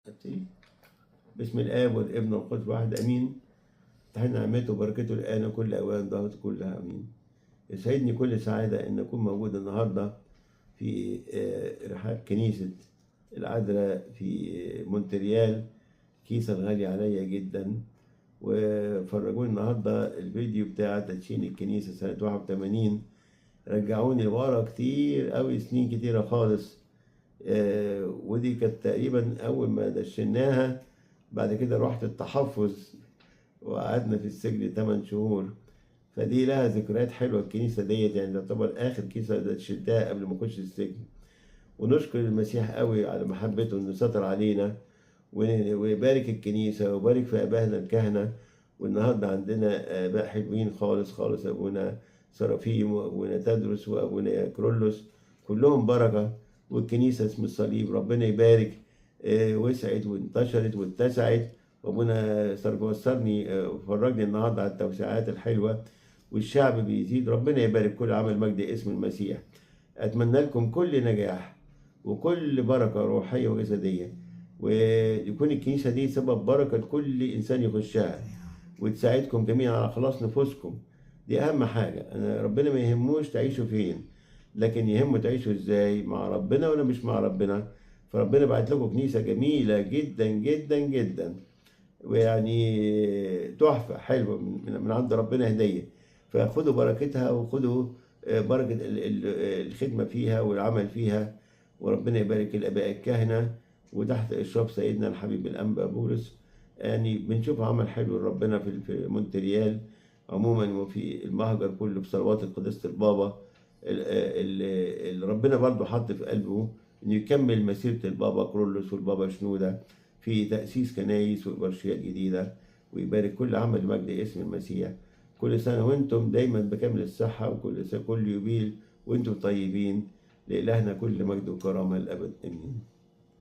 أبتدي. باسم الآب والابن والقدس واحد أمين. تحل نعمته وبركته الآن وكل أوان ظهرت كلها أمين. يسعدني كل سعادة إن أكون موجود النهاردة في رحاب كنيسة العذراء في مونتريال، كنيسة الغالية عليا جدا. وفرجوني النهاردة الفيديو بتاع تدشين الكنيسة سنة 81، رجعوني لورا كتير أوي، سنين كتيرة خالص. ودي كانت تقريبا أول ما دشناها. بعد كده رحت التحفظ وقعدنا في السجن 8 شهور، فدي لها ذكريات حلوة الكنيسة ديت، يعني تعتبر آخر كنيسة دشنتها قبل ما أخش السجن. ونشكر المسيح قوي على محبته إنه ستر علينا ويبارك الكنيسة ويبارك في آبائنا الكهنة. والنهاردة عندنا آباء حلوين خالص خالص، أبونا سرافيم وأبونا تدرس وأبونا كرولوس، كلهم بركة. والكنيسة اسم الصليب ربنا يبارك، وسعت وانتشرت واتسعت. وأبونا وصلني، وفرجني النهاردة على التوسعات الحلوة والشعب بيزيد. ربنا يبارك كل عمل مجد اسم المسيح. أتمنى لكم كل نجاح وكل بركة روحية وجسدية، ويكون الكنيسة دي سبب بركة لكل إنسان يخشها، وتساعدكم جميعا على خلاص نفوسكم. دي أهم حاجة. أنا ربنا ما يهموش تعيشوا فين، لكن يهمه تعيشوا إزاي، مع ربنا ولا مش مع ربنا. فربنا بعت لكم كنيسة جميلة جدا جدا جدا، ويعني تحفة حلوة من عند ربنا هدية. فخدوا بركتها وخدوا بركة الخدمة فيها والعمل فيها. وربنا يبارك الآباء الكهنة وتحت إشراف سيدنا الحبيب الأنبا بولس. يعني بنشوف عمل حلو لربنا في مونتريال عموما وفي المهجر كله بصلوات قداسة البابا اللي ربنا برضو حط في قلبه إنه يكمل مسيرة البابا كرولوس والبابا شنودة في تأسيس كنايس وإبرشيات جديدة، ويبارك كل عمل مجد اسم المسيح. كل سنة وانتم دايما بكامل الصحة، وكل سنة كل يوبيل وانتم طيبين. لإلهنا كل مجد وكرامة الأبد آمين.